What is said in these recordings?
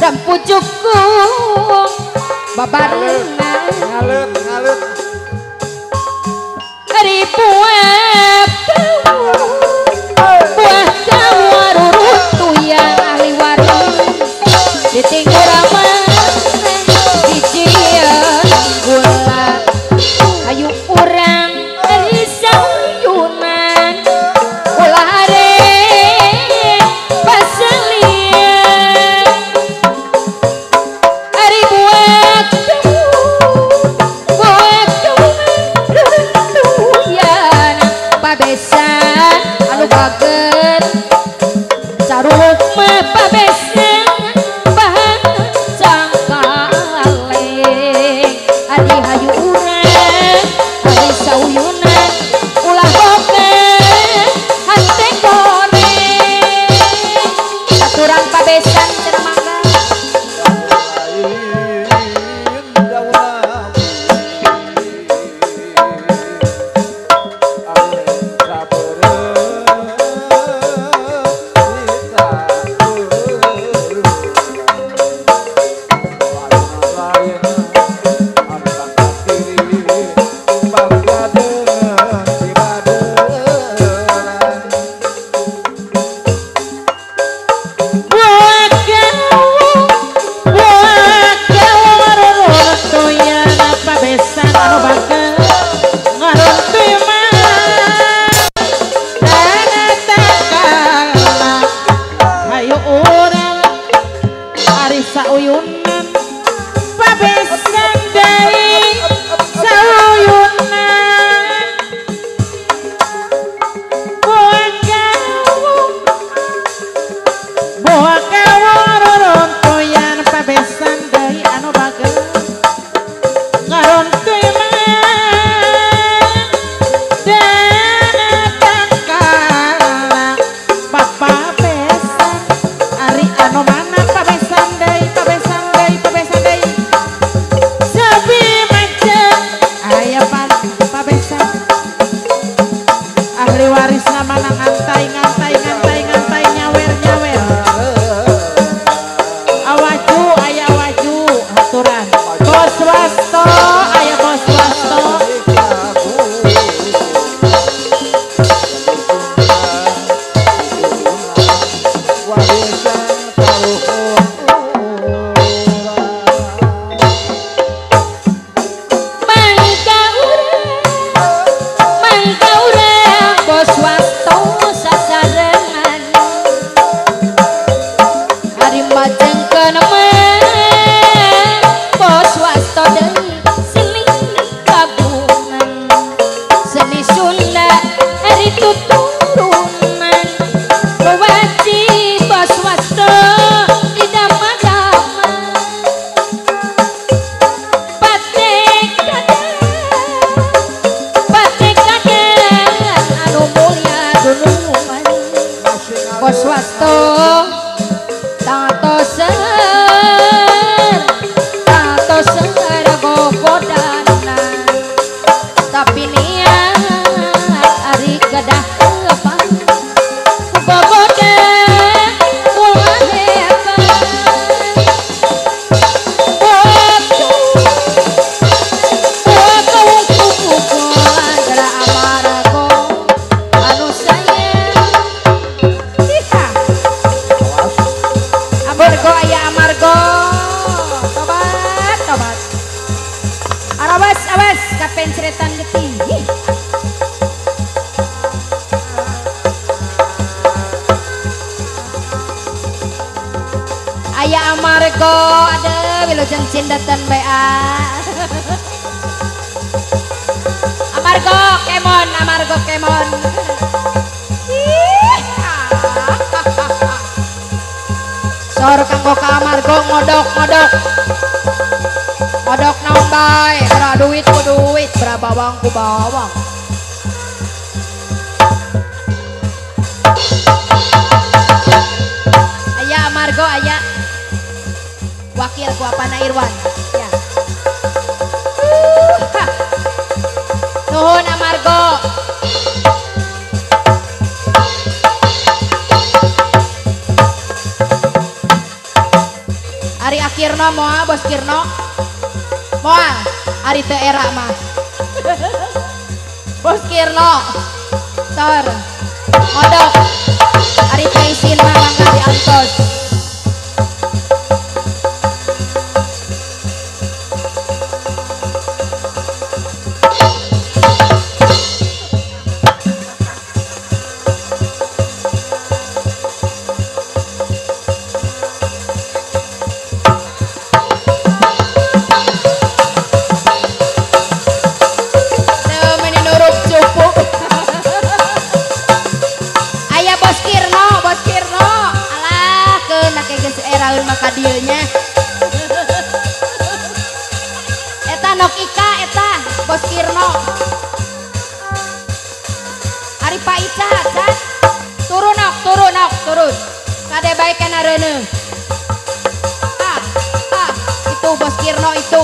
Rampucukku babarengan ngalut ngalut ari buah buah kawarurut tuyang ahli waris ditinggal ramah dijieun gula hayu urang ari sauyunan ulah hare pasalian ari buah buah tuyang pabesan anu bager caruluk mah pabesan bahan cangkaleng ari hayu urang ari sauyunan ulah boga hate goreng aturan pabesan cenah mangga lain. Amargo, aduh wilujeng cindetan BA. Amargo kemon, Amargo kemon. Sor kanggo ka Amargo ngodok ngodok. Ngodok naon bae, bra duit ku duit, bra bawang ku bawang. Aya Amargo aya. Wakil ku Apana Irwan ya. Nuhun Amargo. Ari Akirno moal Bos Kirno. Moal ari teu era mah. Bos Kirno. Tor. Ngodok. Ari teu isin mah mangga diantos. Makadilnya eta nok Ika eta Bos Kirno. Ari Pak Ica can turun nok, turun nok, turun kade bae kana reuneuh. Ah, ah, itu Bos Kirno itu.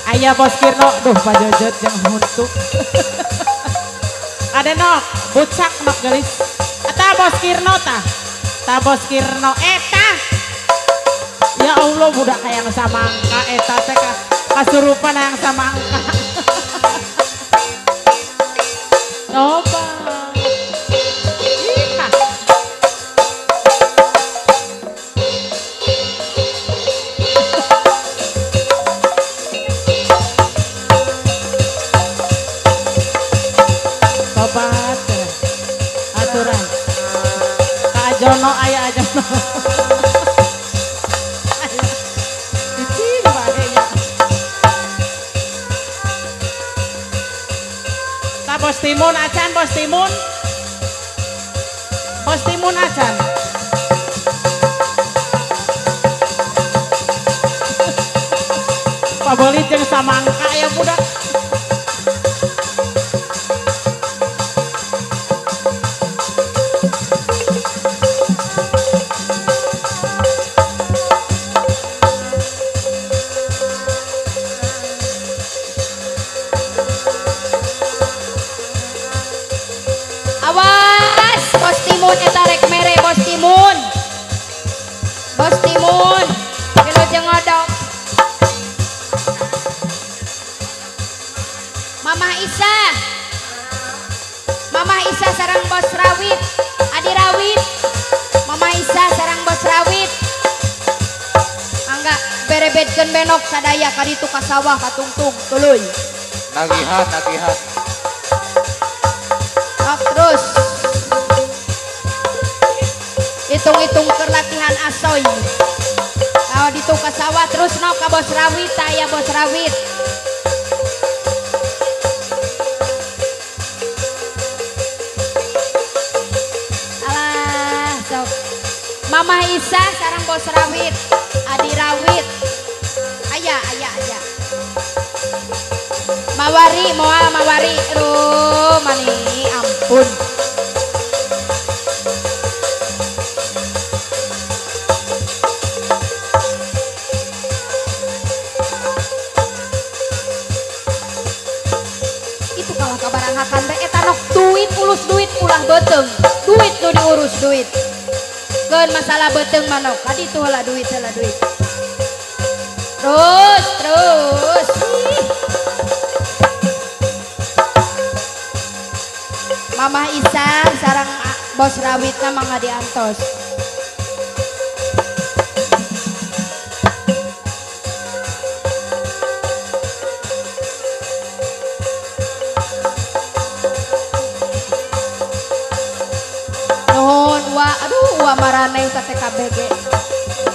Aya Bos Kirno, duh Pak Jojot jeung huntu. Ade nok, bucak nok gelis. Eta Bos Kirno tah. Ta Bos Kirno eta. Ya Allah budak hayang samangka eta teh kasurupan hayang samangka. Coba. Ih. Tobat. Aturan. Ajono aya ajono. Cicing bae nya. Ta Bos Timun acan, Bos Timun. Bos Timun acan. Pabelit jeung samangka ya budak. Awas, Bos Timun eta rek mere Bos Timun. Bos Timun, wilujeng ngodok. Mamah Isa. Mamah Isa sareng Bos Rawit, Adi Rawit. Mamah Isa sareng Bos Rawit. Mangga berebetkeun benok sadaya ka ditu ka sawah ka tungtung tuluy. Nagihan, nagihan. Terus hitung-hitung kerlatihan asoy. Kalau ditu ka sawah terus no ka Bos Rawit aya Bos Rawit. Alah sok. Mamah Isa sareng Bos Rawit, Adi Rawit. Aya aya aya. Mawari moal mawari aduh mani ampun. Itu kalah kabaranghakan bae eta nok duit ulus duit ulah beuteung. Duit nu diurus duit. Keun masalah beuteung mah nok kaditu heula duit heula duit. Terus terus. Mamah Isa sareng Bos Rawitna mangga diantos. Nuhun wa, aduh wa Sarua maraneh teh TKBG.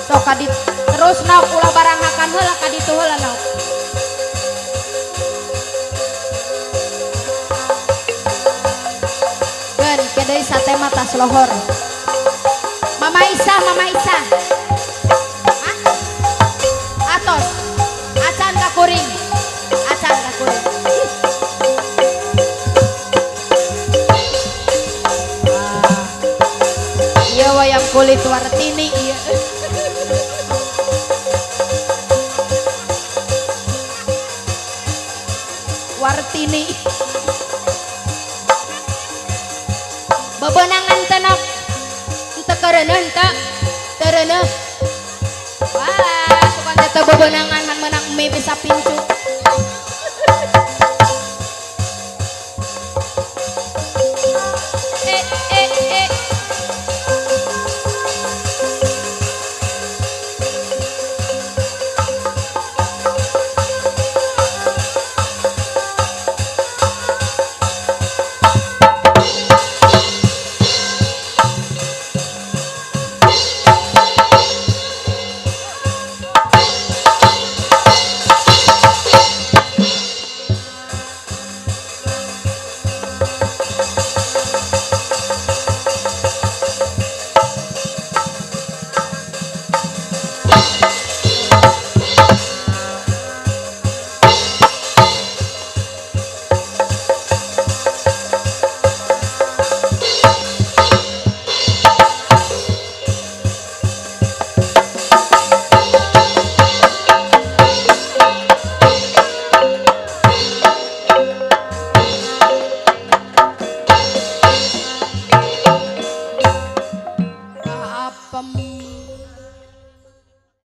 Sok kadit terus nok ulah barang hakan heula ka ditu heula nok. Keun ke deui sate mah tas lohor. Mama Isah, Mama Isah. Hah? Atos. Acan ka kuring. Acan ka kuring. Iya wayang kulit Wartini iya. Wartini. Bebenangan tenok. Teu kareuneuh teu. Teu reuneuh. Wah, sukan teh teu bebenangan han meunang mie bisa pincu.